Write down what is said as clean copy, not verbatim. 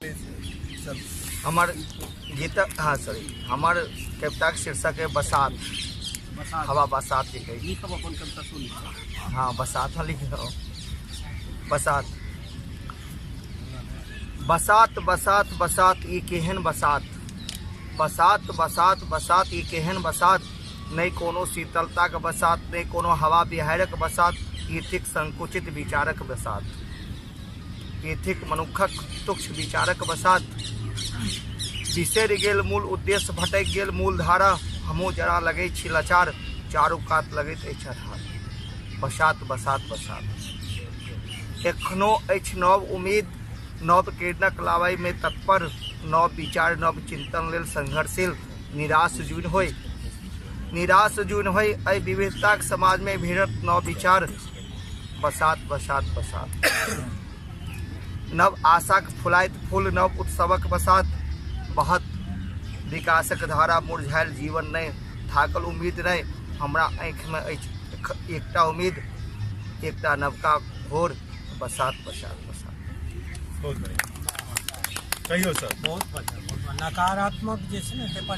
चल। हमर गीतक, हाँ सॉरी, हमर कविताक शीर्षक है बसात। बसात। हवा बसात लिखै। लिखब अपन कविता सुनि। हाँ, बसात। हाँ, लिख बसात। बसात बसात बसात ई केहन बसात, बसात बसात बसात ई केहन बसात। नहि कोनो शीतलताक बसात, नहि कोनो हवा बिहाड़िक बसात, ई थिक संकुचित विचारक बसात, ई थिक मनुक्खक तुच्छ विचारक बसात। बिसरि गेल मूल उद्देश्य, भटकि गेल मूल धारा, हमहूँ जरा लगै छी लाचार, चारू कात लगैत अछि अन्हार। बसात बसात बसात। एखनो अछि नव उम्मीद, नव किरणक लाबैमे तत्पर, नव विचार नव चिंतन लेल संघर्षशील। निराश जुनि होय, निराश जुनि होय, एहि विविधताक समाजमे भिड़त नव विचार। बसात बसात बसात। नव आशाक फुलाइत फूल, नव उत्सवक बसात बहत विकासक धारा। मुरझायल जीवन नहि, थाकल उम्मीद नहि, हमरा आँखिमे अछि एकटा उम्मीद, एकटा नवका भोर। बसात बसात बसात। बहुत बढ़िया। कहियौ सर। बहुत बढ़िया, बहुत बढ़िया। नकारात्मक जे छै ने ताहि पर